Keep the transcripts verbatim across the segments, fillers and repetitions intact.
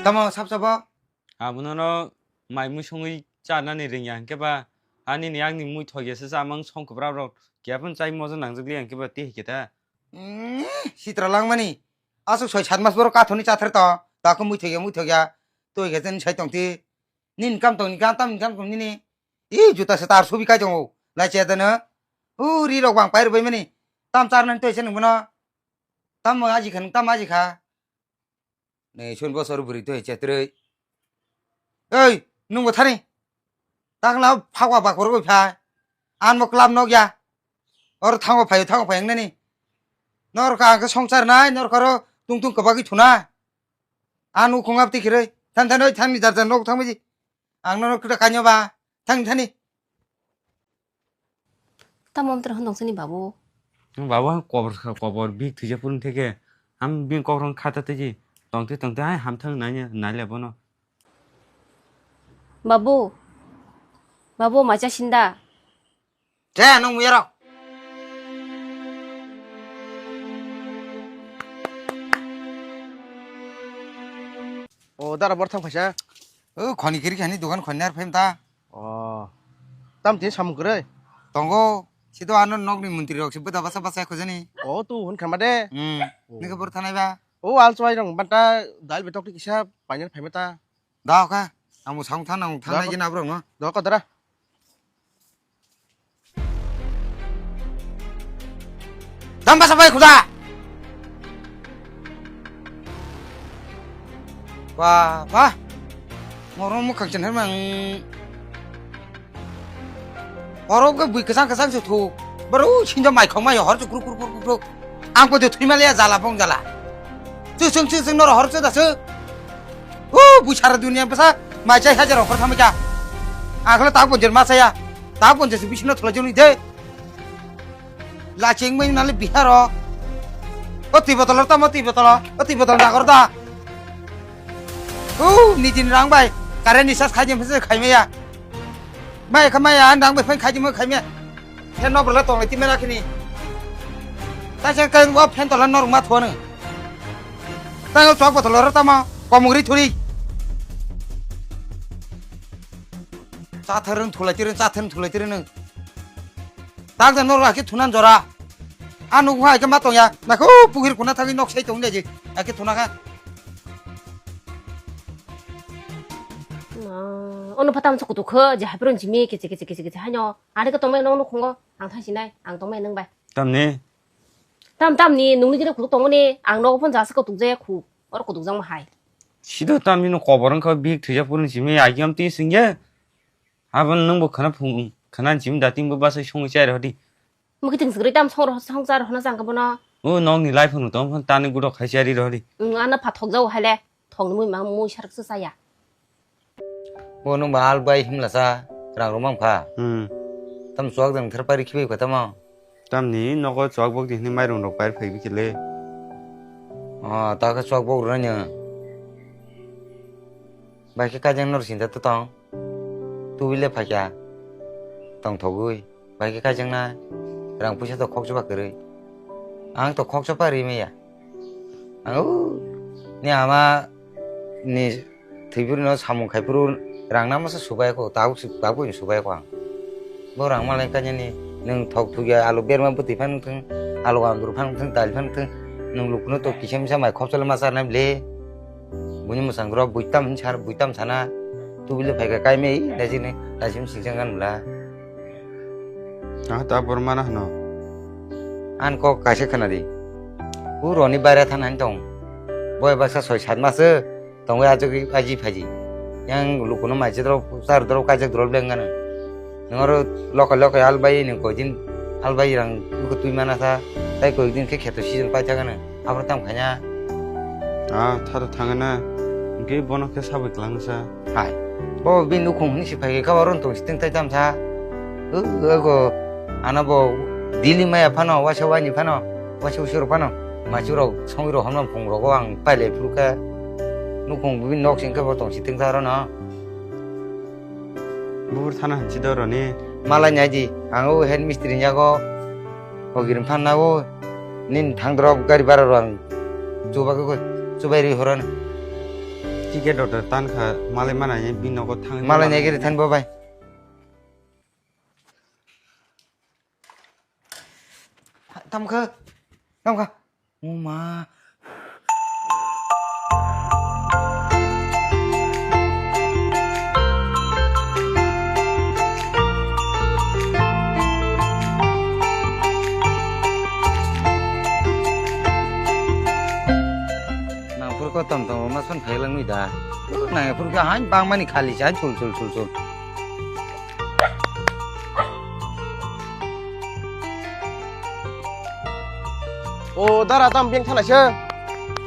Tamo sab sabo? Abono no mai mui songwi charnani ringya hwnkhe ba, ani ni agni mui thok ya se chamang song kwbra rok kephan chai mojo nangjak liya hwnkhe ba tei hwnkhe ta. Mm, sitra langmani. Aswk soi sat mas borok kathoni chathar to. Takho mui thok ya, mui thok ya. Twi khe chani sai tong ti. Nini kam tong ni kam, tam ni kam tong nini. I juta se tar subi kai tongo. Lai che dano. U ri rok bang pai rwbai mani. Tam char nani toi se nung bono. Tam mo aji kha, nung tam aji kha. Nei sun bosor bwrwi toi che trwi. Ei, nung bo thani. Takla phagwa bak rwbai phai. An mo club nok ya. Or thango phai, thango phai nani. Nor ka ang songchar nai, nor karo tung tung kwbagwi thuna. Ang nukhung ap tikiroi. Than than oi than ni jar jar nok thang baji. Ang nono kwta kanyo ba. Thang thani. Tamo amtwra hwn tong sini babu. Babu ang kobor kha, kobor bik thwija purun theke. Am bing kok rong khata tiji. Tongte tongte hai ham thang nanya nalya bono. Babu. Babu macha sinda. Che, nung muyarok. O, dara bor thang phaisa? O, khoni kiri khani dukan khoni ar phem ta. O. Tam tin samung kwrwi? Tongo. Sido ano nokni montri rok si bwda basa basa khojani. O, tu hun khama de. Hmm. O. Nike bor thanai ba? O, al chwai rong banta dal betok ti kisa painal phaima ta. Da kha. Ang bo samung thang nang thang Da nai ko. Jina bro no. Da ko dara. Dam basa bai khuda. Wah, wah. Ngorong mukhang chen hermang. Oro ke bui kesang kesang se thu. Baru sinjo mai khong mai hor chu kruk kruk kruk kruk. Ang pwtwi thwima le jala bong jala. Chwswng chwswng noro hor chwda se. O bui sara dunia bwsa mai chai hajar offer thamika. Ang khle tak bonjer ma chaya. Tak bonjer se bisino thwlai joni de. Laching mai nale biharo. O twi botolo tamo twi botolo. O twi botolo nagor da. O nijin rang bai. Kare ni sas khaijim se khaimaya. Mai khamaya nang bai phai khaijim khaimaya. Phen no bole tong ti mera khini. Ta se kai wa phen tola nor ma thone. Ta yo chok botol ro tama komugri thuri. Cha tharung thulai tirin cha tharung thulai tirin. Tak da nor akhe thunan jora. Anu wa ke ma tong ya. Na ko pugir kuna thagi nok sai tong de ji. Akhe thuna kha. Ma, ono phatam sa kutuk khe, je hapron jimi, kichi, kichi, kichi, kichi, haino. Ani ko tongmai nong nukhungo, ang thang sinai, ang tongmai nang bai. Tamni? Tam, tamni, nungni gini kutuk tongmani, ang nogo phon jasa kutuk jaya khu, oro kutuk jang hai. Sido tamni no kobor wngkha, bik thwija phurun jimi, agiam ti singya. Abon nungbo khana phung, khana jimi dating bo basai songwi chai rodi. Mukiting sigri tam song roh song char hono jang bono. O nokni lai phano tong phano tani gudo khai chari rohdi. Ang ana pha thok jau haile. Thok ni mui ma mui sarak se saya. Bo nung ba al bai himla sa rang romang pha. Hmm. Tam chuak dang thar pari khibai kha tamo. Tamni nogo chuak bok di hini mairung rok pair phai bikile. Ah, ta kha chuak bok rani. Bai khe kajang nor sinta to tong. Tubile phaikha tongthogwi, bai khe kaijaknai rang puisa to khokchwba kwrwi. Ang to khokchwba ri maya. Ang o ni ama ni thwiphuru no samung khaiphuru rang namasa subai ko, tabuk si tabuk ni subai ko ang. Bo rang malai kanya ni nwng thok thugya alu berma bwtwi phan thung, alu andru phan thung, dal phan thung, nwng lukuno to kisa misa mai khokchole ma charnai ble. Buini mwsang rok buitam hin sar buitam sana tubile phaikha kaimai dajini dajim singjang gan bla. Ah, ta bor mana hano. An kok kaisa khana di. U roni baira than han tong. Boy baksa soi sat mas tongwi ajagwi aji phaji. Yang lukuno mai chedro sar dro kaijak dro blengan. Nwng oro lokai lokai albai nwng koidin albai rang bwkha twi mana sa, tai koidin khe kheto season pai thangano. Abro tam khanya. Ah, tharo thangana. Hwnkhe bono khe sabwi kwlangsa. Hai. Bo bini nukhung hwnwi si phai kha oro tong siteng tai tam sa. Ego ano bo dili maya phano, wasa wani phano, wasa usur phano. Machu rok songwi rok hamlam phung rogo ang pailai phuru kha. Nukhung bini nok sing khe bo tong siteng ta oro no. Bubur thana hanchi do roni. Malai nai di, ang o head mistri ni yago ogir phan na o, nin thang drop gari bara rang chuba ko chubai ri horan. Ticket order tan kha, malai mana ye bin nogo thang. Malai nai gari than bo bai. Tam kha. Tam kha. O ma. Nang phuru ko tom tom ma son phai lang nui da. Nang phuru ka han bang mani khali cha chul chul chul chul. O dara tam beng thana se.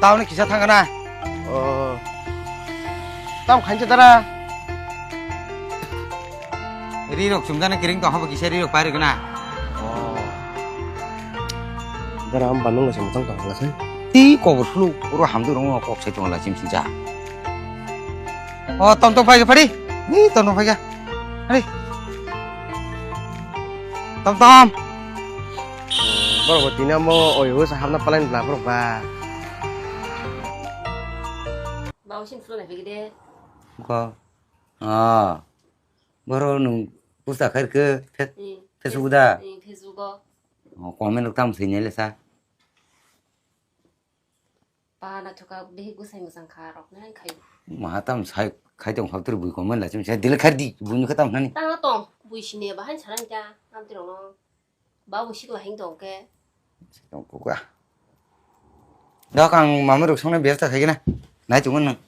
Tauni kisa thangana. O. Tam khain se dara. Ri rok chumjana kiring tong habo kisa ri rok pai rok na. O. Dara am banung se mutang tong la se. Ti kobor sulu ro hamdu rong kok se tong la chim sinja. O tom tom phai ga phari. Ni tom tom phai ga. Ari. Tom tom. Borok bo tini amo oi hus hapna palai bla borok ba. Bau sin phulai phai de. Ko. Ah. Boro nung pusta khair ke Fe-, Hmm. Facebook da. Hmm, Facebook o. Oh, comment rok tam sui nele sa. Pa na thuka dehi gusai mujang kha rok nai khai. Ma tam sai khai tong haptur bui comment la chim sai dile khair di bui kha tam nani. Ta tong bui sine ba han saran kya am tirong no. Ba bui sikla hing tong ke. Tong ko ka. Dok ang mama rok songna besta khai na. Nai chungun nang.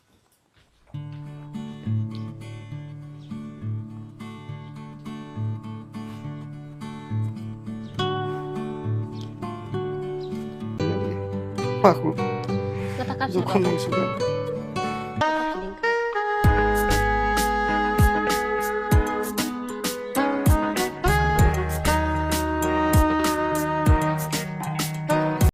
Paku. Kata kap Dukun sini. Yang suka. Kap sini.